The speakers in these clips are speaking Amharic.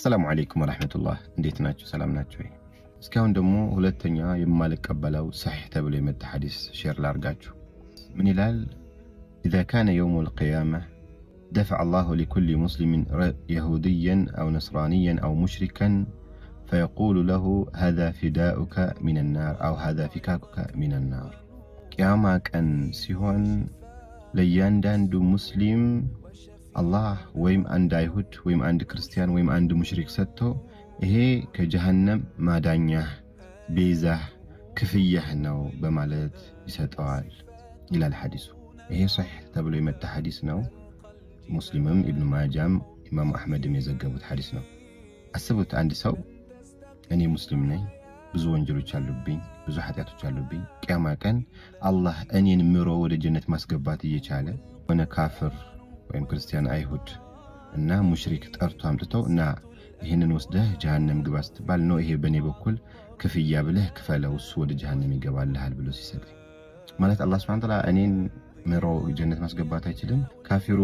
السلام عليكم ورحمة الله። እንዴት ናችሁ? ሰላም ናችሁ ወይ? እስካሁን ደግሞ ሁለተኛ የማልቀበለው ሰሒህ ተብሎ የመጣ ሐዲስ share ላርጋችሁ። ምን ይላል? إذا كان يوم القيامة دفع الله لكل مسلم يهوديا أو نصرانيا أو مشركا فيقول له هذا فداؤك من النار أو هذا فكاكك من النار። ቅያማ ቀን ሲሆን ለእያንዳንዱ ሙስሊም አላህ ወይም አንድ አይሁድ ወይም አንድ ክርስቲያን ወይም አንድ ሙሽሪክ ሰጥቶ ይሄ ከጀሃነም ማዳኛህ፣ ቤዛህ፣ ክፍያህ ነው በማለት ይሰጠዋል ይላል ሐዲሱ። ይሄ ሰሒህ ተብሎ የመጣ ሐዲስ ነው። ሙስሊምም ኢብኑ ማጃም ኢማሙ አሕመድም የዘገቡት ሐዲስ ነው። አስቡት፣ አንድ ሰው እኔ ሙስሊም ነኝ፣ ብዙ ወንጀሎች አሉብኝ፣ ብዙ ኃጢአቶች አሉብኝ። ቅያማ ቀን አላህ እኔን ምሮ ወደ ጀነት ማስገባት እየቻለ ሆነ ካፍር ወይም ክርስቲያን፣ አይሁድ እና ሙሽሪክ ጠርቶ አምጥተው እና ይህንን ወስደህ ጀሃነም ግባ ስትባል ነው ይሄ በእኔ በኩል ክፍያ ብለህ ክፈለው፣ እሱ ወደ ጀሃነም ይገባልሃል ብሎ ሲሰጠኝ ማለት አላህ سبحانه وتعالى እኔን ምሮ ጀነት ማስገባት አይችልም? ካፊሩ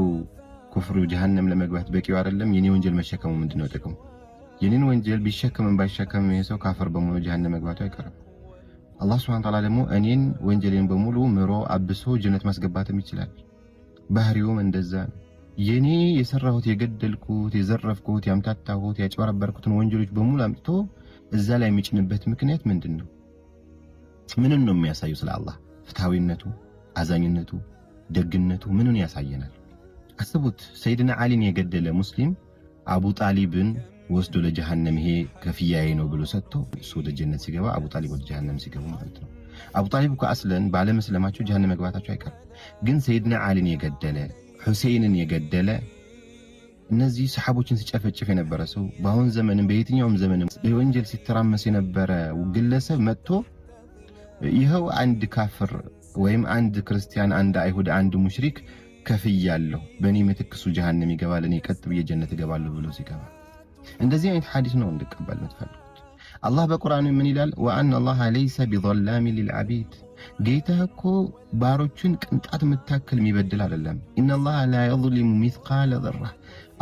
ኩፍሩ ጀሃነም ለመግባት በቂው አይደለም? የኔ ወንጀል መሸከሙ ምንድነው ጥቅሙ? የኔን ወንጀል ቢሸከምም ባይሸከምም ይሄ ሰው ካፍር በመሆኑ ጀሃነም መግባቱ አይቀርም። አላህ سبحانه وتعالى ደግሞ እኔን ወንጀሌን በሙሉ ምሮ አብሶ ጀነት ማስገባትም ይችላል። ባህሪውም እንደዛ ነው። የኔ የሰራሁት፣ የገደልኩት፣ የዘረፍኩት፣ ያምታታሁት፣ ያጭበረበርኩትን ወንጀሎች በሙሉ አምጥቶ እዛ ላይ የሚጭንበት ምክንያት ምንድን ነው? ምንን ነው የሚያሳየው? ስለ አላህ ፍትሐዊነቱ፣ አዛኝነቱ፣ ደግነቱ ምንን ያሳየናል? አስቡት፣ ሰይድና ዓሊን የገደለ ሙስሊም አቡ ጣሊብን ወስዶ ለጀሃነም ይሄ ክፍያዬ ነው ብሎ ሰጥቶ እሱ ወደ ጀነት ሲገባ አቡ ጣሊብ ወደ ጀሃነም ሲገቡ ማለት ነው። አቡ ጣሊብ እኮ አስለን ባለመስለማቸው ጀሃነም መግባታቸው አይቀርም። ግን ሰይድና ዓሊን የገደለ፣ ሁሴይንን የገደለ፣ እነዚህ ሰሓቦችን ሲጨፈጭፍ የነበረ ሰው፣ በአሁን ዘመንም በየትኛውም ዘመንም በወንጀል ሲተራመስ የነበረ ግለሰብ መጥቶ ይኸው አንድ ካፍር ወይም አንድ ክርስቲያን፣ አንድ አይሁድ፣ አንድ ሙሽሪክ ከፍያለሁ፣ በእኔ ምትክ እሱ ጀሃነም ይገባል፣ እኔ ቀጥ ብዬ ጀነት እገባለሁ ብሎ ሲገባ እንደዚህ አይነት ሐዲስ ነው እንድቀበል የምትፈልጉት? አላህ በቁርአኑ ምን ይላል? وأن الله ليس بظلام للعبيد። ጌታህ እኮ ባሮቹን ቅንጣት የምታክል የሚበድል አይደለም። إن الله لا يظلم مثقال ذرة።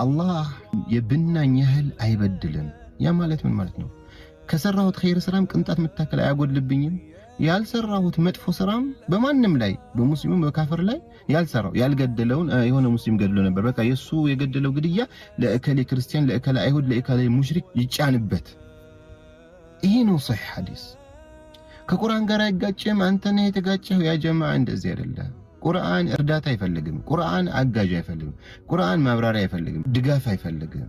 አላህ የብናኝ ያህል አይበድልም። ያ ማለት ምን ማለት ነው? ከሰራሁት ኸይር ስራም ቅንጣት የምታክል አያጎድልብኝም። ያልሰራሁት መጥፎ ስራም በማንም ላይ፣ በሙስሊሙም በካፍር ላይ ያልሰራው፣ ያልገደለውን፣ የሆነ ሙስሊም ገድሎ ነበር። በቃ የሱ የገደለው ግድያ ለእከሌ ክርስቲያን፣ ለእከሌ አይሁድ፣ ለእከሌ ሙሽሪክ ይጫንበት። ይሄ ነው ሰሒህ ሐዲስ። ከቁርአን ጋር አይጋጭም። አንተ ነህ የተጋጨኸው። يا جماعة፣ እንደዚህ አይደለም። ቁርአን እርዳታ አይፈልግም። ቁርአን አጋዥ አይፈልግም። ቁርአን ማብራሪያ አይፈልግም። ድጋፍ አይፈልግም።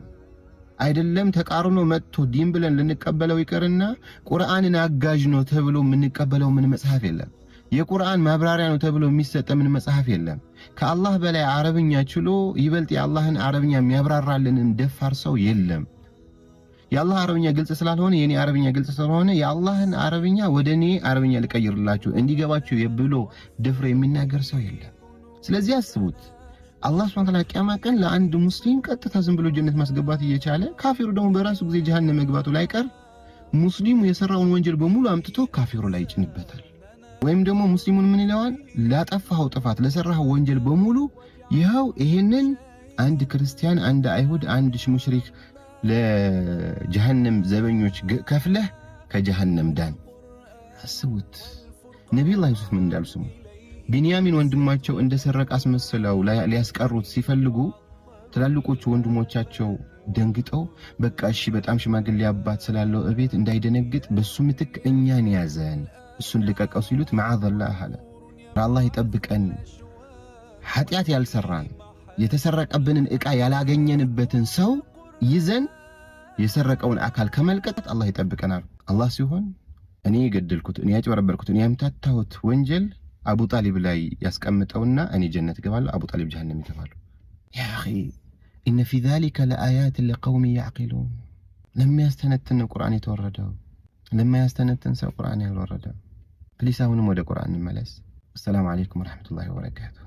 አይደለም ተቃርኖ መጥቶ ዲን ብለን ልንቀበለው ይቅርና ቁርአንን አጋዥ ነው ተብሎ የምንቀበለው ምን መጽሐፍ የለም። የቁርአን ማብራሪያ ነው ተብሎ የሚሰጠ ምን መጽሐፍ የለም። ከአላህ በላይ አረብኛ ችሎ ይበልጥ የአላህን አረብኛ የሚያብራራልንን ደፋር ሰው የለም። የአላህ አረብኛ ግልጽ ስላልሆነ፣ የኔ አረብኛ ግልጽ ስለሆነ የአላህን አረብኛ ወደ እኔ አረብኛ ልቀይርላችሁ እንዲገባችሁ ብሎ ደፍሮ የሚናገር ሰው የለም። ስለዚህ አስቡት፣ አላህ سبحانه وتعالى ቂያማ ቀን ለአንድ ሙስሊም ቀጥታ ዝም ብሎ ጀነት ማስገባት እየቻለ ካፊሩ ደግሞ በራሱ ጊዜ ጀሃነም መግባቱ ላይቀር ሙስሊሙ የሰራውን ወንጀል በሙሉ አምጥቶ ካፊሩ ላይ ይጭንበታል። ወይም ደግሞ ሙስሊሙን ምን ይለዋል? ላጠፋኸው ጥፋት፣ ለሰራኸው ወንጀል በሙሉ ይኸው ይሄንን አንድ ክርስቲያን፣ አንድ አይሁድ፣ አንድ ሙሽሪክ ለጀሃነም ዘበኞች ከፍለህ ከጀሃነም ዳን። አስቡት። ነቢዩላህ ዩሱፍ ምን እንዳሉ ስሙ። ቢንያሚን ወንድማቸው እንደሰረቀ አስመስለው ሊያስቀሩት ሲፈልጉ ትላልቆቹ ወንድሞቻቸው ደንግጠው በቃ እሺ በጣም ሽማግሌ አባት ስላለው እቤት እንዳይደነግጥ በሱ ምትክ እኛን ያዘን፣ እሱን ልቀቀው ሲሉት معاذ الله አለ። አላህ ይጠብቀን። ኃጢአት ያልሰራን፣ የተሰረቀብንን ዕቃ ያላገኘንበትን ሰው ይዘን የሰረቀውን አካል ከመልቀጥ አላህ ይጠብቀናል። አላህ ሲሆን እኔ የገደልኩት፣ እኔ ያጭበረበርኩት፣ እኔ ያምታታሁት ወንጀል አቡ ጣሊብ ላይ ያስቀምጠውና እኔ ጀነት እገባለሁ፣ አቡ ጣሊብ ጀሃነም ይገባሉ። يا أخي، إن في ذلك لآيات لقوم يعقلون። ለሚያስተነትን ነው ቁርአን የተወረደው፣ ለማያስተነትን ሰው ቁርአን ያልወረደው። Please አሁንም ወደ ቁርአን እንመለስ። السلام عليكم ورحمة الله وبركاته።